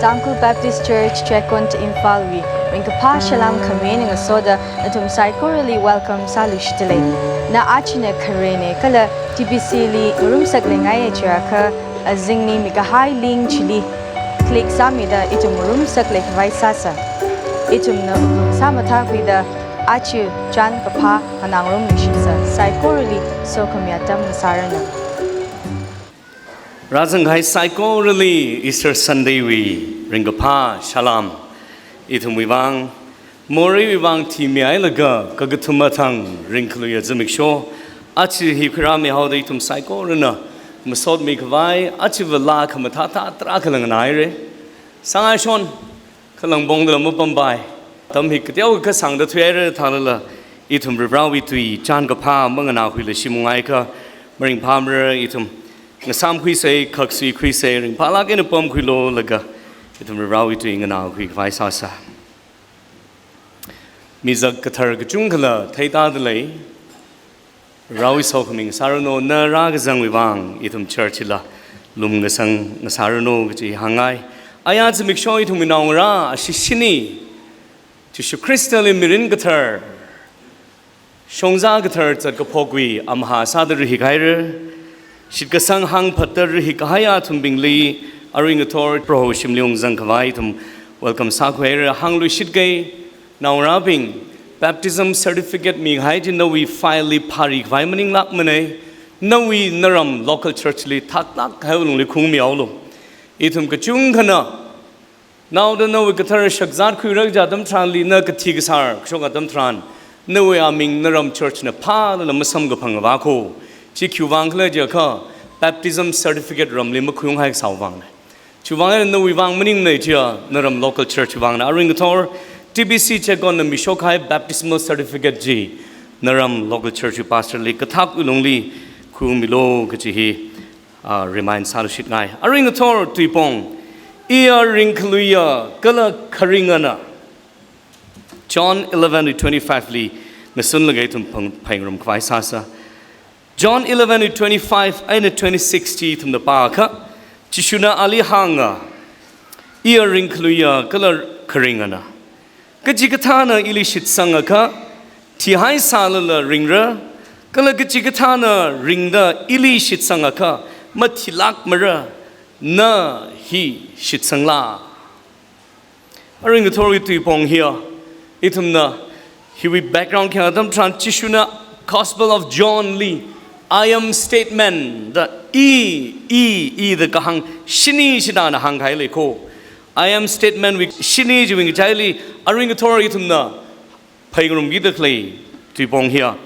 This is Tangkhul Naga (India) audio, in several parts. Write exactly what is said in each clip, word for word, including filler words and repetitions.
Tangkhul Baptist Church Checkon Imphal wui ringkaphā salām khami eina ngasoda nathum saikorali welcome sāluishitdalei. Na ajana kharena kala T B C li ngarumsak leingai chiakha azingli mikahai link chili click sāmida ithum ngarumsak leikhavai sāsa. Ithumna wuklung sāmathākhuida aja chānkaphā nganā ngarumluishitsa. Saikorali sokhami atam ngasāranu. Rāzanghai saikorali Easter Sunday wui ringkaphā salām. Ithumwui vang, moreiwui vang thimihailaga kakathuma thang ringkhaluiya zimiksho aja hi khuirāmihaoda ithum saikorana masotmikhavai aja vala khamathā thā tarākha nganāhaira. Sāngaishon, kha langpongdala mapampai. Atam hi kateokha sāngda thuihaira thālala, ithum Varivarāwui tui chānkaphā manganākhuila shimungaiakha maringphāmara. Ithum ngasāmkhuisa, khaksuikhuisa, ringphālāk eina pamkhuilu laga ithum Varivarāwui tui nganākhuikhavai sāsa. Mizak kathar kachungkhala theitādalei. Varivarāwui sokhami ngasāranu. Na rākazangwui vang ithum church hila lumkasang ngasāranu kaji hāngngai. Aya zimiksho ithumwui naongarā ashi shini Jishu Khristali mirin kathar, shongza kathar zatkaphokwui amahā sāda rahikhaira. Shitkasang hāngphatda rahikahai athumbingli arui ngathor Proho shimli ungzangkhavai ithum welcome sākhuihaira. Hāngluishitki, naongarābing, baptism certificate mikahai chi nawui file li phārikhavai maninglākmana. Nawui naram local church li thaklāk kahai lungli khaungmihaolu. Ithum kachungkhana naoda nawui kathara shakzat khuira kaja atam tharanli, na kathi kasār kashok atam tharan, nawui aming naram church na phālala masamkaphang vākho. Chi khiwui vang khala jiakha, baptism certificate ramli makhuiunghai kasāwui vangna. Chiwui vang eina nawui vang maningmana, chiya naram local church wui vangna. Arui ngathor T B C Checkon na mishokhai baptismal certificate chi naram local church wui pastor li kathak wui lungli khuiungmilu kaji hi, ah, remind sāluishitngai. Arui ngathor tuipong, iya ringkhaluiya kala kharingana. John eleven wui twenty-five li ngasunlaga ithum phang-, phaningrumkhavai sāsa. John eleven wui twenty-five eina twenty-six chi ithumna pākha, Jishuna ali hānga, iya ringkhaluiya kala kharingana. Kachikathāna ili shitsangakha, thihaisālala ringra, kala kachikathāna ringda ili shitsangakha, mathilākmara, na hi shitsangla. Arui ngathorwui tuipong hiya, ithumna hiwui background khayang atam tharan Jishuna Gospel of John li, "I am statement" da i, i, i da kahāng shini shida na hāngkahai leikho. "I am statement" wui shini chiwui ngachaili, arui ngathor ithumna phaningrumkida khalei tuipong hiya,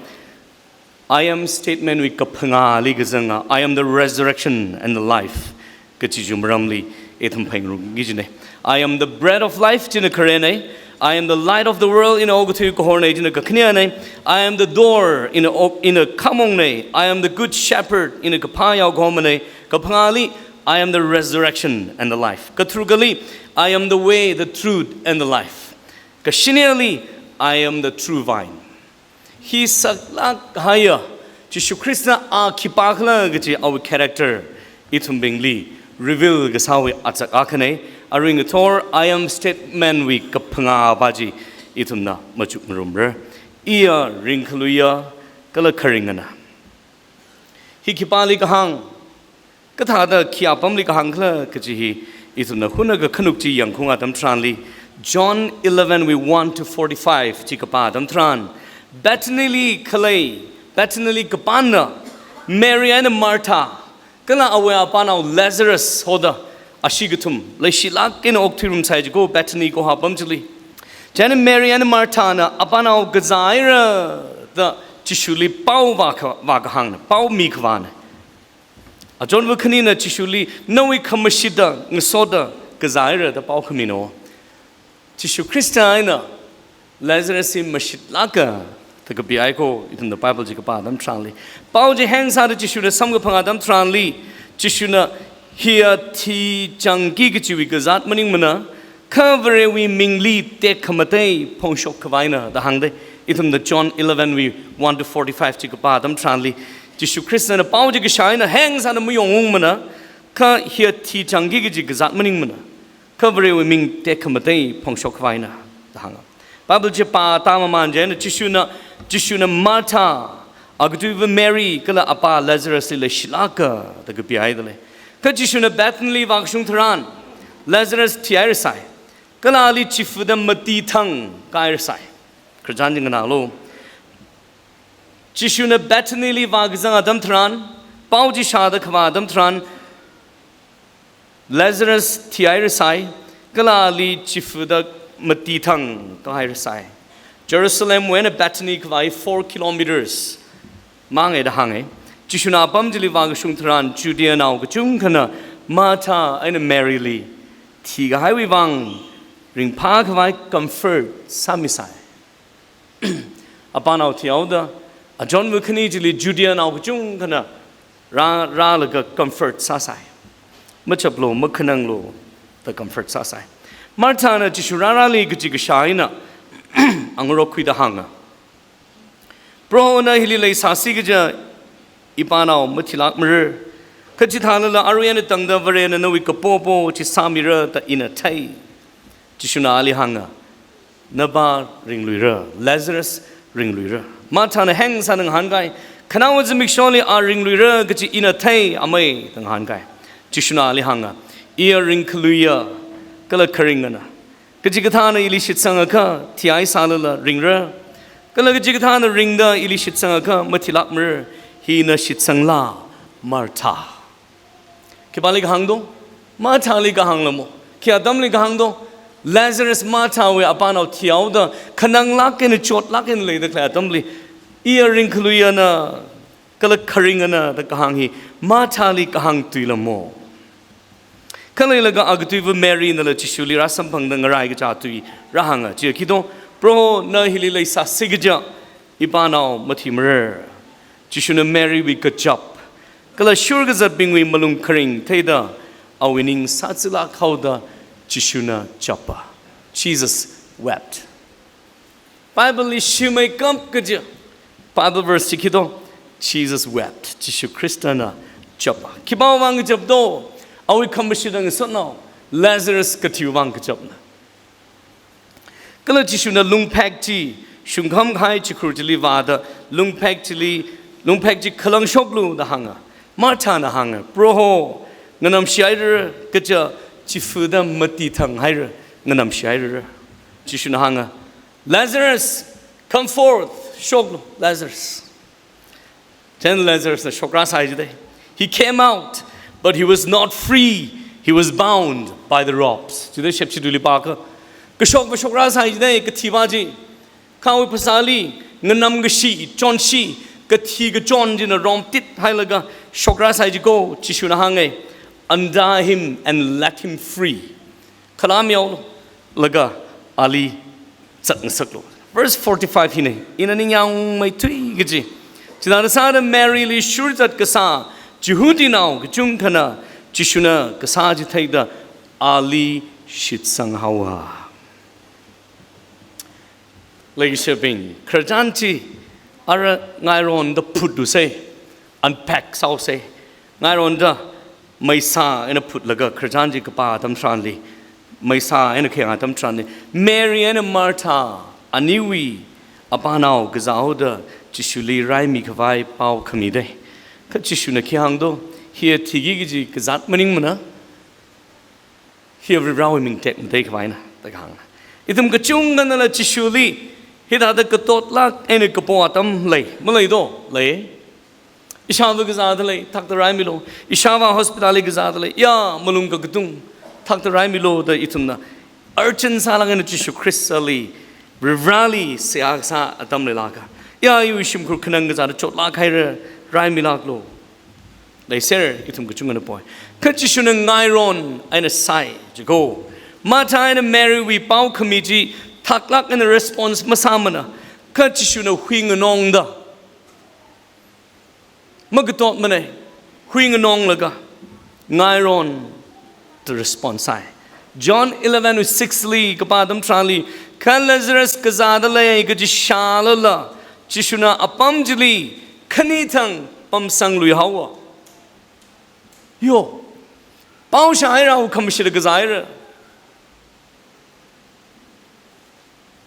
"I am statement" wui kaphangāli kazanga, "I am the resurrection and the life" kaji chi maramli ithum phaningrumki kajina. "I am the bread of life" china kharena. "I am the light of the world" ina okathui kahorna, china kakhanena. "I am the door" ina ok-, ina khamongna. "I am the good shepherd" ina kaphā yaokhomana. Kaphangāli, "I am the resurrection and the life." Katharukali, "I am the way, the truth, and the life." Kashineli, "I am the true vine." Hi saklāk haiya, Jishu Khristana a khipā khala kaji awui character ithumbingli reveal kasāwui azak akhana. Arui ngathor "I am statement" wui kaphangā pa chi ithumna machukngarumra. Iya ringkhaluiya kala kharingana. Hi khipāli kahāng, kathāda khi apamli kahāng khala kaji hi ithumna hunakha khanuk chi yangkhaung atam tharanli, John eleven wui one to forty-five chi kapā atam tharan, Bethany li khalei, Bethany li kapāna, Mary eina Martha, kala awui apānao Lazarus hoda ashi kathum leishilāk eina okthuirumsai jiko Bethany kaho apam chili. Chieina Mary eina Marthana apānao kazāhaira da Jishuli pao vākha-, vākahāngna, pao mikhavāna. Achonva khanina Jishuli, "Nawui khamashitda ngasoda kazāhaira da pao khamino." Jishu Khrista eina Lazarus hi mashitlāka da kapihaiko, ithumna Bible chi kapā atam tharanli. Pao chi heng sāda Jishuna samkaphang atam tharanli, Jishuna, "Hiya thichangki kachiwui kazāt maningmana, kha Varewui mingli tekhamatei phongshok khavaina," da hāngda. Ithumna John eleven wui one to forty-five chi kapā atam tharanli, Jishu Khristana pao chi kashā eina heng sāda mayongungmana, kha hiya thichangki kachi kazāt maningmana, Kha Varewui ming tekhamatei phongshok khavaina da hānga. Bible chi pāda mamān chieina Jishuna, Jishuna Martha, akathuiva Mary, kala apā Lazarus li leishilāka da kapihaida lei. Kha Jishuna Bethany li vākashung tharan, Lazarus thihairasai. Kala ali chifuda mati thang kahairasai. Khararchan chi nganālu. Jishuna Bethany li vākazang atam tharan, pao chi shāda khavā atam tharan, Lazarus thihairasai, kala ali chifuda mati thang kahairasai. Jerusalem wui eina Bethany khavai four kilometers māngai da hāngai. Jishuna apam chili vākashung tharan Judeanao kachungkhana Martha eina Mary li thikahaiwui vang ringphā khavai comfort sāmisai. Apānao thihaoda, achonwui khani chili Judeanao kachungkhana rā, rālaga comfort sāsai. Machaplu, makhananglu da comfort sāsai. Marthana Jishu rārāli kachikashā eina angarok khuida hānga, Proho, na hili leisāsi kaja ipānao mathilākmara. Kha chithālala arui eina tangda Varena nawui kapopo chi sāmira da ina thei. Jishuna ali hānga, Napā ringluira, Lazarus ringluira. Marthana heng sāda ngahānkai, Khanaowa zimiksholi a ringluira kaji ina thei amei da ngahānkai. Jishuna ali hānga, Iya ringkhaluiya, kala kharingana. Kachikathāna ili shitsangakha, thihai sālala ringra. Kala kachikathāna ringda ili shitsangakha, mathilākmara. Hina shitsangla, Martha. Khipāli kahāng do? Marthali kahāng lamo. Khi atamli kahāng do? Lazarus Marthawui apānao thihaoda, khananglāk eina chotlāk eina leida khalei atamli, Iya ringkhaluiyana, kala kharingana da kahāng hi Marthali kahāng tui lamo. Khaleilaga akathuiva Marynala Jishuli rāsamphangda ngarai kachā tui rāhānga, chiya khi do, Proho, na hili leisāsi kaja ipānao mathimara. Jishuna Marywui kachap, kala shurkazatbingwui malung kharing theida awui ning sāzilāk haoda Jishuna chapa. Jesus wept. Bible li shimeikap kaja Bible verse chi khi do, Jesus wept. Jishu Khristana chapa. Khipāwui vang kachap do? Awui khamashitda ngasotnao Lazarus kathiwui vang kachapna. Kala Jishuna lungphek chi shungkham kahai chikhur chili vāda, lungphek chili, lungphek chi khalangshoklu da hānga. Marthana hānga, Proho, nganamshihaira, kaja chifuda mati thang haira, nganamshihaira. Jishuna hānga, Lazarus, come forth, shoklu, Lazarus. Chieina Lazarusna shokrasai jidei. He came out, but he was not free. He was bound by the ropes. Jidei shepshiduli pākha. Kashokva shokrasai jidei, kathipā chi. Kha awui phasāli, nganamkashi, chonshi, kathi kachon china romtit hailaga shokrasai jiko, Jishuna hāngai, Untie him and let him free. Khalāmihaolu, laga ali zatngasaklu. Verse forty-five hina, ina ningyāngmeithui kaji. Chithāda sāda Maryli shurzat kasā Jihudinao kachungkhana Jishuna kasā chi theida ali shitsang haowa. Leikashibing, khararchan chi ara ngaironda phutlusei, unpack sāhaosei. Ngaironda meisā eina phutlaga khararchan chi kapā atam tharanli, meisā eina khayang atam tharanli, Mary eina Martha aniwui apānao kazāhaoda Jishuli raimi khavai pao khami dei. Kha Jishuna khi hāng do, hiya thiki kaji kazāt maningmana, hiya Varivarāwui ming tekmatei khavaina, da kahāngna. Ithum kachungkhanala Jishuli hithāda katotlāk eina kapo atam lei, malei do? Lei. Ishāva kazāda lei, thakta raimilu. Ishāva hospitalli kazāda lei, ya, malung kakatung, thakta raimilu da ithumna urgent sālāk eina Jishu Khristali, Varivarāli seihā kasā atam leilāka. Ya, iwui shimkhur khanang kazāda chotlāk haira, raimilāklu. Leiser, ithum kachungkhana poi. Kha Jishuna ngairon eina sai jiko. Martha eina Marywui pao khami chi thaklāk eina response masāmana. Kha Jishuna huinganongda, makatotmanei, huinganonglaga ngaironda response sāi. John eleven six li kapā atam tharanli, kha Lazarus kazāda lei kaji shālala, Jishuna apam chili khani thang pamsangluihaowa. Yo, pao shāhairao khamashitda kazāhaira.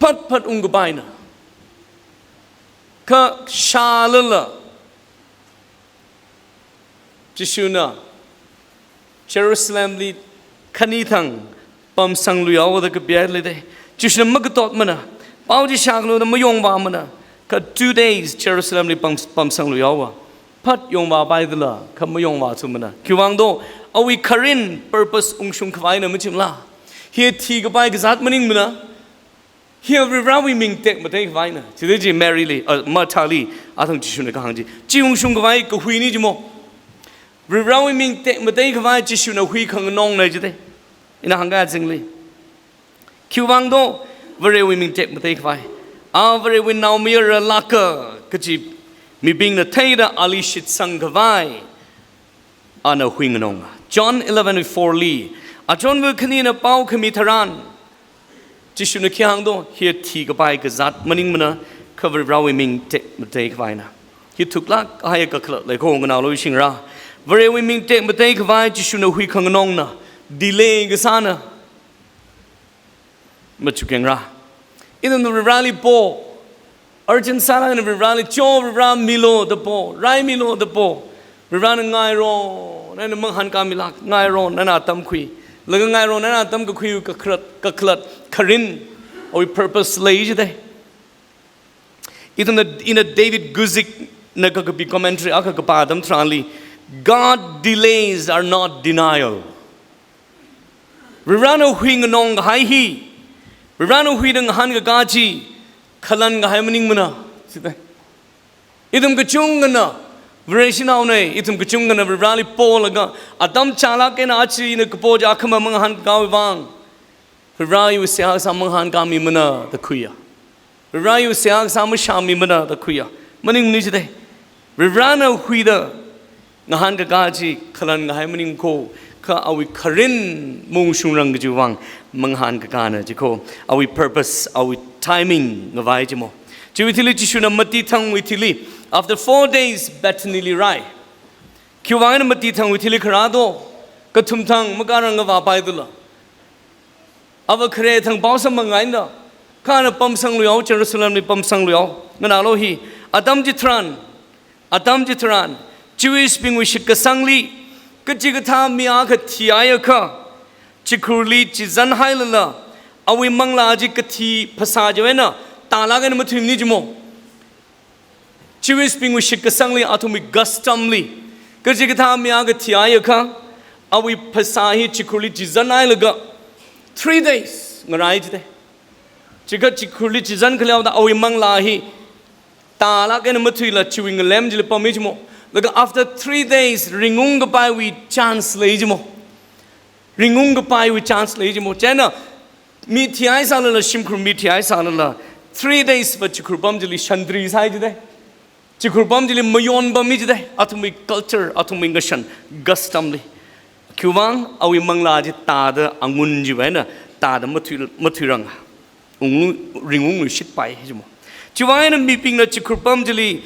phat phat ungkapaina. Kha shālala Jishuna Jerusalemli khani thang pamsangluihaowa da kapihaida lei. Jishuna makatotmana, pao chi shākhala da mayongvāmana, kha two days Jerusalemli pam, pamsangluihaowa. Phat yongvāpaidala, kha mayongvāthumana. Khiwuivang do, awui kharin purpose ungshung khavaina machimala. Hi thikapai kazāt maningmana. Hi Varivarawui ming tekmatei khavaina. Chithāda chi Maryli, uh, Marthali, athang Jishuna kahāng chi, chi ungshung khavai kahuina jimo. Varivarawui ming tekmatei khavai Jishuna hui khanganongna jida. Ina hāngkahai azingli. Khiwuivang do, Varewui ming tekmatei khavai. A Varewui naomayara lāka kaji mibingna theida ali shitsang khavai ana hui nganonga. John eleven four li, achonva khanina pao khami tharan, Jishuna khi hāng do, hi thikapai kazāt maningmana, kha Varivarawui ming tekmatei khavaina. Hi thuklāk kahai kakhalat lei kho nganālo shingra. Varewui ming tekmatei khavai Jishuna hui khanganongna, delay kasāna. Machukengra. Ithumna Varivarali po, urgent sālāk eina Varivarali cho, Varivara milo da po, raimilo da po. Varivarana ngaironna eina mangahānkāmilāk, ngaironna eina atam khui. Laga ngaironna eina atam kakhui kakhalat, kakhalat kharin, awui purpose lei jida. Ithumna, ina David Guzik na kakapi commentary akha kapā atam tharanli, God delays are not denial. Varivarana hui nganong kahai hi, Varivarana huida ngahānkakā chi, khalan kahai maningmana. Sida. Ithum kachungkhana Vareshinaona, ithum kachungkhana Varivarali polaga, atam chālāk eina achi ina kapo chi akhama mangahānkakāwui vang, Varivarawui seihā kasā mangahānkāmimana da khuiya. Varivarawui seihā kasā mashāmimana da khuiya. Maningmana jida. Varivarana huida ngahānkakā chi khalan kahai maning kho, kha awui kharin maungshungrang kajiwui vang mangahānkakāna ji kho. Awui purpose, awui timing ngavai jimo. Chiwui thili Jishuna mati thangwui thili, after four days Bethanyli rai. Khiwuivang eina mati thangwui thili kharā do, kathum thang makārang ngavāpaidala, ava khare thang pao samphang eina, kha ana pamsangluihao, Jerusalemli pamsangluihao. Nganālo hi, atam chitharan, atam chitharan, Jewish bingwui shitkasangli, kachikathā mi akha thihaiakha, chikhurli chizanhailala, awui manglā chi kathi phasā chiwui eina tālāk eina mathuimana jimo. Jewish bingwui shitkasangli, athumwui custom li, kachikathā mi akha thihaiakha, awui phasā hi chikhurli chizanhailaga three days ngarai jida. Chikha chikhurli chizan khaleoda awui manglā hi tālāk eina mathuila chiwui ngalem chili pammi jimo. Laga after three days ringungkapaiwui chance lei jimo. Ringungkapaiwui chance lei jimo. Chieina mi thihaisālala, shimkhur mi thihaisālala, three days va chikhur pam chili shantri sāi jida. Chikhur pam chili mayon pammi jida. Athumwui culture, athumwui ngashan, custom li. Khiwuivang awui manglā chi tāda angun chiwui eina tāda mathui, mathuiranga. Unglu, ringungluishitpai jimo. Chiwui eina mibingna chikhur pam chili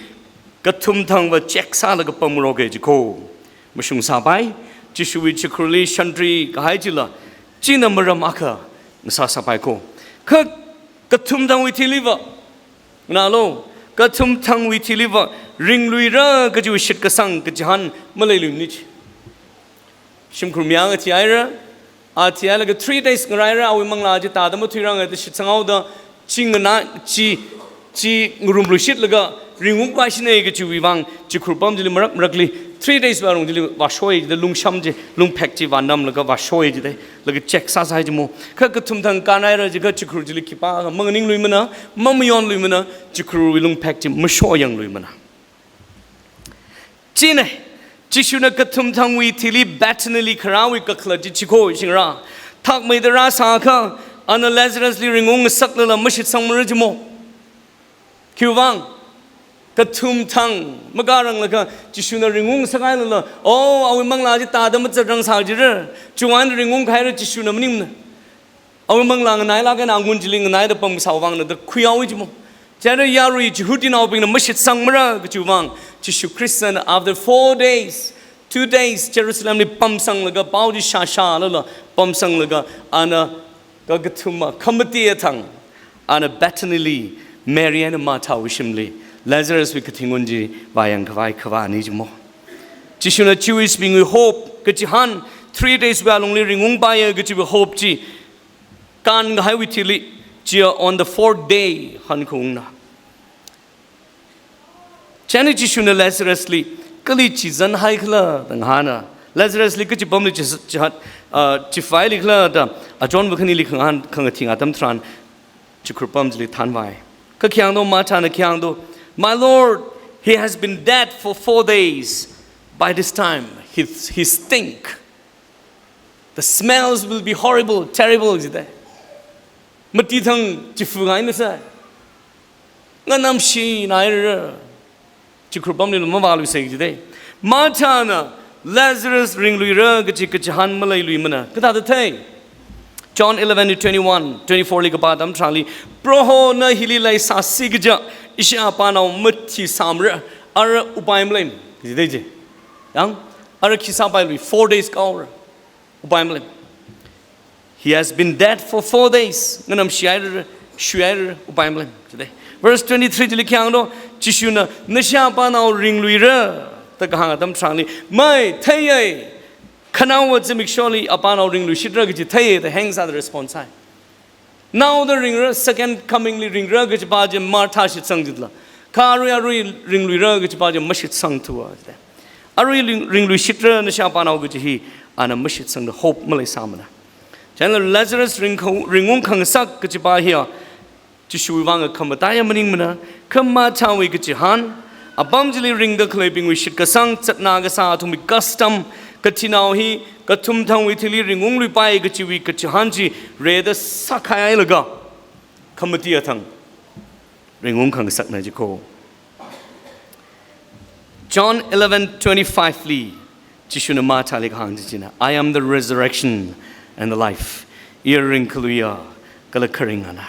kathum thangva check sālaga pamngaroka ji kho. Mashungsāpai, Jishuwui chikhurli shantri kahai chila, china maram akha ngasāsāpai kho. Kha kathum thangwui thiliva, nganālo, kathum thangwui thiliva ringluira kajiwui shitkasang kachihān maleiluimana ji. Shimkhur mi akha thihaira, a thihailaga three days ngaraira, awui manglā chi tāda mathuiranga da shitsanghaoda, chi nganā, chi, chi ngarumluishitlaga ringungpaishina kajiwui vang, chikhur pam chili marak marakli three days vālung chili vāshoi jida, lungsham chi, lungphek chi vānamlaga vāshoi jida, laga check sāsāi jimo. Kha kathum thang kānhaira jiakha chikhur chili khipākha manganingluimana, mamayonluimana, chikhurwui lungphek chi mashoyangluimana. Chieina, Jishuna kathum thangwui thili Bethanyli kharāwui kakhalat chi chi kho shingra. Thakmeida rāsākha, ana Lazarusli ringung ngasaklala mashitsangmara jimo. Khiwuivang, kathum thang makāranglaga Jishuna ringung ngasakhailala, oh, awui manglā chi tāda mazatrang sā jira, chiwui eina ringungkhaira Jishuna maningmana. Awui manglā nganailāk eina angun chili nganaida pamsāwui vangna da khuihaowa jimo. Chieina yarui Jihudinaobingna mashitsangmara kajiwui vang, Jishu Khristana after four days, two days, Jerusalemli pamsanglaga, pao chi shāshālala pamsanglaga, ana kakathuma, khamatiya thang, ana Bethanyli, Mary eina Marthawui shimli, Lazaruswui kathi ngun chi vāyangkhavai khavāna jimo. Jishuna Jewishbingwui hope, kachihān, three days wui alungli ringungpaiya kachiwui hope chi, kānkahaiwui thili, chiya on the fourth day hankhaungna. Chieina Jishuna Lazarusli, kali chizanhaikhala da ngahāna. Lazarusli kachi pamli chi, chi, ah, chivailikhala da, John book khanili khangahān, khangathing atam tharan, chikhur pam chili thanvai. Kha khi hāngdo, Marthana khi hāngdo, "My Lord, he has been dead for four days. By this time, he, he stink. The smells will be horrible, terrible," jida. Mati thang chifu ngai masa. Nganamshinaira. Chikhur pamli mavāluisei jida. Marthana Lazarus ringluira kachi kachihān maleiluimana. Kathāda thei? John eleven twenty-one, twenty-four li kapā atam tharanli, "Proho, na hili leisāsi kaja, ishi apānao mathisāmara, ara upai malei," jida chi. Yang, ara khi sāpailui, four days kaora. Upai malei. "He has been dead for four days." Nganamshihaira, shuihaira, upai malei. Jida. Verse twenty-three chili khi hāngdo, Jishuna, "Nashi apānao ringluira," da kahāng atam tharanli, "Mai, theiya, khanaowa zimiksholi apānao ringluishitra kaji theiya," da heng sāda response hai. Naoda ringra, second coming li ringra kajipa chi Martha shitsang jitla. Kha arui arui ringluira kajipa chi mashitsangthuwa jida. Arui ring, ringluishitra nashi apānao kaji hi ana mashitsangda hope maleisāmana. Chieina Lazarus ringkha, ringung khangasak kajipa hiya, Jishuwui vang khamataiya maningmana, kha Marthawui kachihān, apam chili ringda khaleibingwui shitkasang, zatna kasā athumwui custom, kathinao hi kathumthangwui thili ringungluipai kachiwui kachihān chi rida sākhaihailaga, khamati athang ringung khangasakna jiko. John eleven twenty-five li, Jishuna Marthali kahāng chi china, "I am the resurrection and the life." Iya ringkhaluiya, kala kharingana.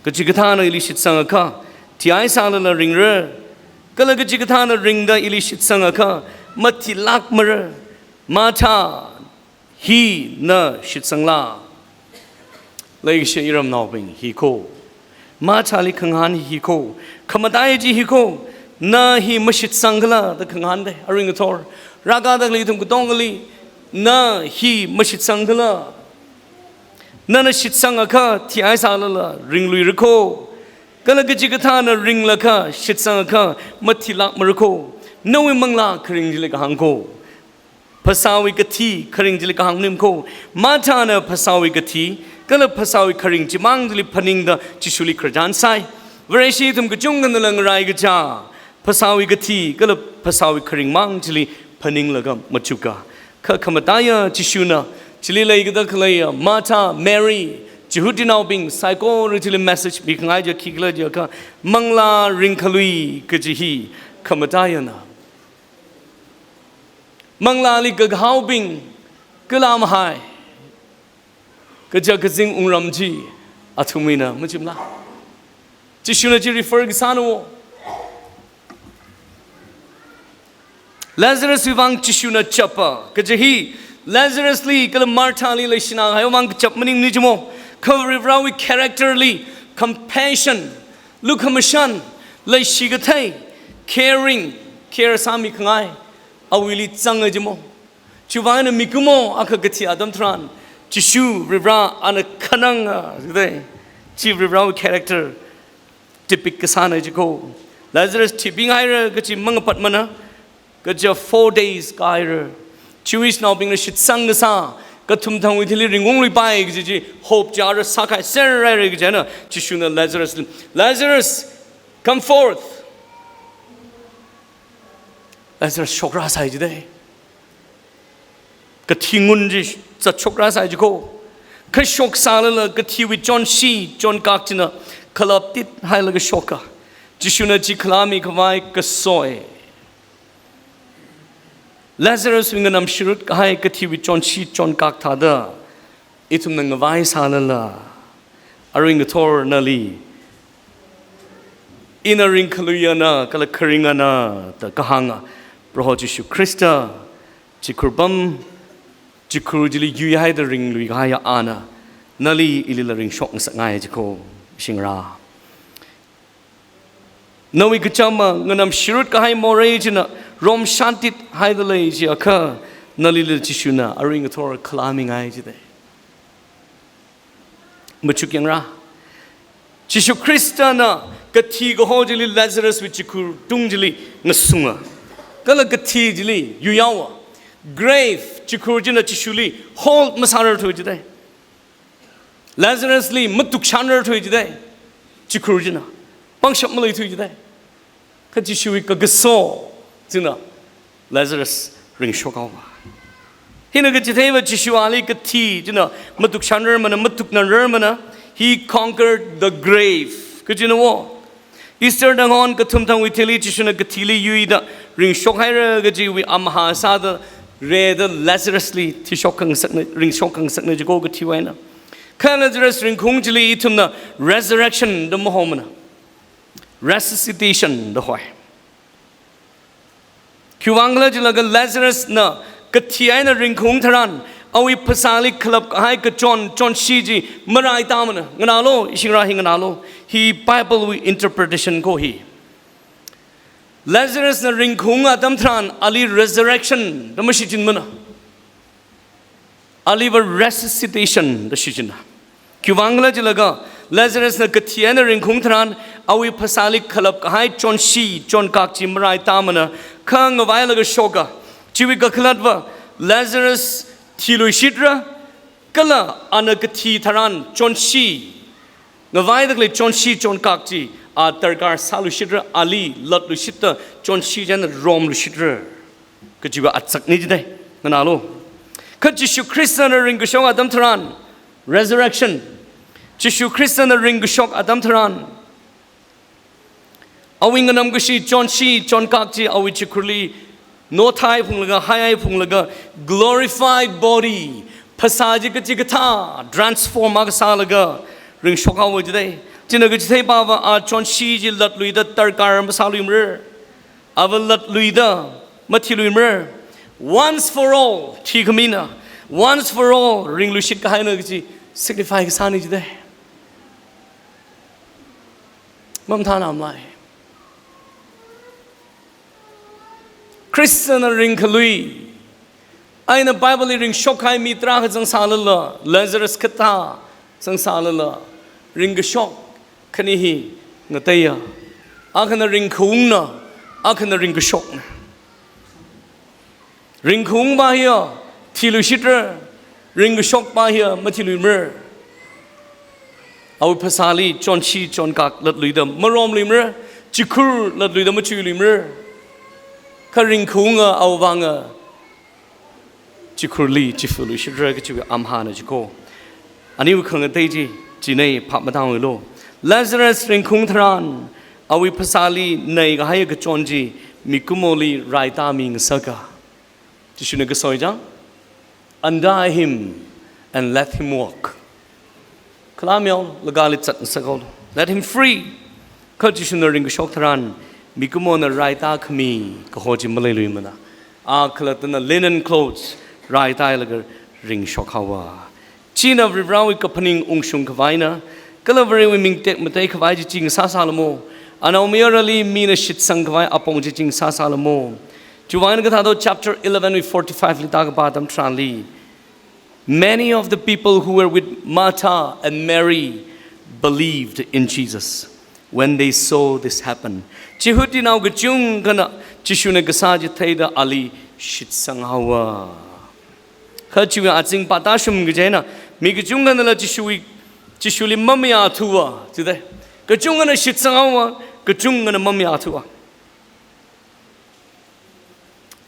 Kachikathāna ili shitsangakha, thihaisālala ringra, kala kachikathāna ringda ili shitsangakha, mathilākmara. Martha, hi na shitsangla? Leikashi iramnaobing, hi ko. Marthali khangahān hi ko. Khamataiya chi hi ko. Na hi mashitsangkhala da khangahānda, arui ngathor. Rākada khalei ithum katongali, na hi mashitsangkhala? Nana shitsangakha thihaisālala ringluira ko. Kala kachikathāna ringlakha shitsangakha mathilākmara ko. Nawui manglā kharing chili kahāng ko. Phasāwui kathi kharing chili kahāng maning ko. Marthana phasāwui kathi, kala phasāwui kharing chimang chili phaningda Jishuli khararchan sai. Vareshi ithum kachungkhana langrai kaja, phasāwui kathi, kala phasāwui kharingmang chili phaninglaga machuka. Kha khamataiya Jishuna, chili leikada khaleiya Martha, Mary, Jihudinaobing saikora chili message mikhangai ja khikhala jiakha, manglā ringkhalui kaji hi khamataiyana. Manglāli kakahaobing, kala mahai, kaja kazing wungram chi athumwuina machimla? Jishuna chi refer kasāna wo. Lazaruswui vang Jishuna chapa, kaja hi Lazarusli kala Marthali leishina kahaiwui vang kachap maningmana jimo. Kha Varivarāwui character li compassion, lukhamashan, leishi kathei, caring, care sāmikhangai, awuili zanga jimo. Chiwui vang eina mikumo akha kathi atam tharan, Jishu Varivarā ana khananga jida. Chi Varivarāwui character typical kasāna jiko. Lazarus thibinghaira kaji mangapatmana, kaja four days kāhaira. Jewishnaobingna shitsang kasā, kathumthangwui thili ringungluipai kaji chi hope chi ara sākhaiserhaira kaji eina, Jishuna Lazarus, "Lazarus, come forth." Lazarus shokrāsai jida. Kathi ngun chi zatshokrasai jiko. Kha shoksālala kathiwui chonshi, chonkak china khalaptit hailaga shoka. Jishuna chi khalāmikhavai kasoi. Lazaruswui nganamshirut kahai kathiwui chonshi, chonkak thāda ithumna ngavai sālala, arui ngathor nali, ina ringkhaluiyana, kala kharingana da kahānga Proho Jishu Khrista, chikhur pam, chikhur chili yuihaida ringluikahaiya ana, nali ilila ringshok ngasakngai jiko. shingra. Nawui kachama nganam shirut kahai morei china rom shantit haida lei jiakha, nalila Jishuna aring ngathor khalāmingai jidei. Machuk yangra. Jishu Khristana kathi kaho chili Lazaruswui chikhur tung chili ngasunga. Kala kathi chili yuiyaowa. Grave, chikhur china Jishuli hold masārarthui jidei. Lazarusli matukshanrarthui jidei. Chikhur china. Pangshap maleithui jidei. Kha Jishuwui kakaso china Lazarus ringshokhaowa. Hina kachitheiva Jishu ali kathi china matukshanrarmana, matuknanrarmana. He conquered the grave. Kachina wo. Easter da ngon kathum thangwui thili Jishuna kathili yuida ringshokhaira kajiwui amahā sāda rida Lazarusli thishok khangasakna, ringshok khangasakna jiko kathiwui eina. Kha Lazarus ringkhaung chili ithumna resurrection da mahomana. Resuscitation da hoi. Khiwuivang khala jilaga Lazarusna kathi eina ringkhaung tharan, awui phasāli khalap kahai kachon, chonshi chi maraitāmana. Nganālu, ishingra hi nganālu. Hi Biblewui interpretation ko hi. Lazarusna ringkhaung atam tharan, ali resurrection da mashichinmana. Aliva resuscitation da shichinna. Khiwuivang khala jilaga, Lazarusna kathi eina ringkhaung tharan, awui phasāli khalap kahai chonshi, chonkak chi maraitāmana, kha ngavailaga shoka. Chiwui kakhalatva, Lazarus thiluishitra, kala ana kathi tharan chonshi, ngavaida khalei chonshi, chonkak chi, a darkar sāluishitra, ali latluishitta chonshi china romluishitra. Kajiva atsakna jidei, nganālu. Kha Jishu Khristana ringkashok atam tharan, resurrection. Jishu Khristana ringkashok atam tharan, awui nganamkashi chonshi, chonkak chi, awui chikhurli nothai phunglaga, haihai phunglaga, glorified body, phasā chi kachikathā transform akha sālaga ringshokhaowa jidei. China kachithei pava a chonshi chi latluida darkar masāluimara. Ava latluida mathiluimara. Once for all thikhamina, once for all ringluishit kahaina kaji signify kasāna jidei. Mamathānamlai. Khristana ringkhalui eina Bibleli ringshok kahai mi tarākha zangsālala, Lazarus kathā zangsālala, ringkashok khani hi ngateiya. Akhana ringkhaungna, akhana ringkashokna. Ringkhaungpa hiya thiluishitra, ringkashokpa hiya mathiluimara. Awui phasāli chonshi, chonkak latluida maromluimara, chikhur latluida machuiluimara. Kha ringkhaunga awui vanga chikhurli chifaluishitra kajiwui amahāna jiko. Aniwui khangatei chi, chinei phap matānglu. Lazarus ringkhaung tharan, awui phasāli nei kahai kachon chi, mikumoli raitāmi ngasaka. Jishuna kasoi chang, "Untie him and let him walk." Khalameo lagali zatngasakhaolu. Let him free. Kha Jishuna ringkashok tharan, mikumona raitākhami kaho chi maleiluimana. A khalattana linen clothes raitālaga ringshokhaowa. China Varivarāwui kaphaning ungshung khavaina, kala Varewui ming tekmatei khavai chi chi ngasāsālamo. Anaomayarali mina shitsang khavai apong chi chi ngasāsālamo. Chiwui eina kathāda chapter eleven wui forty-five li tākapā atam tharanli, many of the people who were with Martha and Mary believed in Jesus when they saw this happen. Chihutinao kachungkhana Jishuna kasā chi theida ali shitsanghaowa. Kha chiwui azing pātāshum kaji eina, mi kachungkhanala Jishuwui, Jishuli mamayāthuwa jidei. Kachungkhana shitsanghaowa, kachungkhana mamayāthuwa.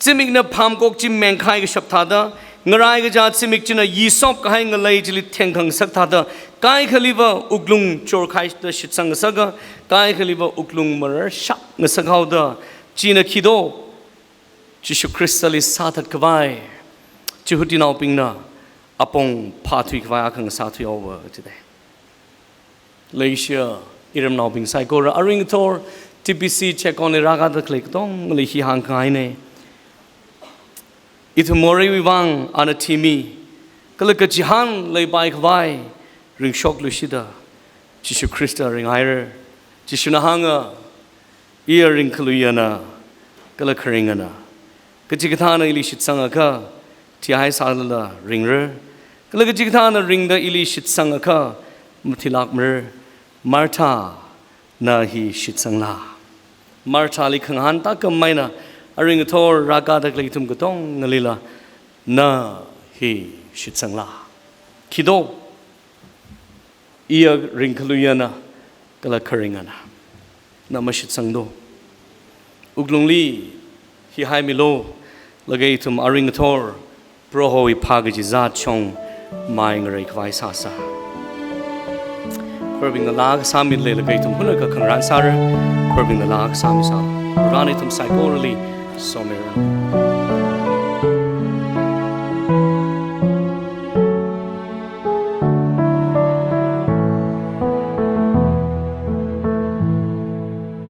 Zimikna phamkok chi mengkhai kashap thāda, ngarai kachā zimik china yisop kahai ngalei chili thengkhangasak thāda, kaikhaliva wuklung chorkhaida shitsangngasaka, kaikhaliva wuklung mararshap ngasakhaoda, china khi do, Jishu Khristali sāthat khavai chihutinaobingna apong phāthui khavai akha ngasāthuihaowa jidei. Leishiya iramnaobing saikora, aring ngathor T B C check-on li rākada khalei katongli hi hāngkhangaina. Ithum moreiwui vang ana thimi, kala kachihān leipai khavai ringshokluishida, Jishu Khrista ringhaira. Jishuna hānga, "Iya ringkhaluiyana, kala kharingana. Kachikathāna ili shitsangakha, thihaisālala ringra. Kala kachikathāna ringda ili shitsangakha, mathilākmara. Martha, na hi shitsangla?" Marthali khangahān tākam eina, aring ngathor rākada khalei ithum katongalila, "Na hi shitsangla?" Khi do? Iya ringkhaluiyana, kala kharingana. Na mashitsang do? Wuklungli hi haimilu, laga ithum aring ngathor Prohowui phā kachizat shong mai ngareikhavai sāsa. Kharbingna laa kasāmilei, laga ithum hunakha khangarān sāra. Kharbingna laa kasāmisa. Varena ithum saikorali somira.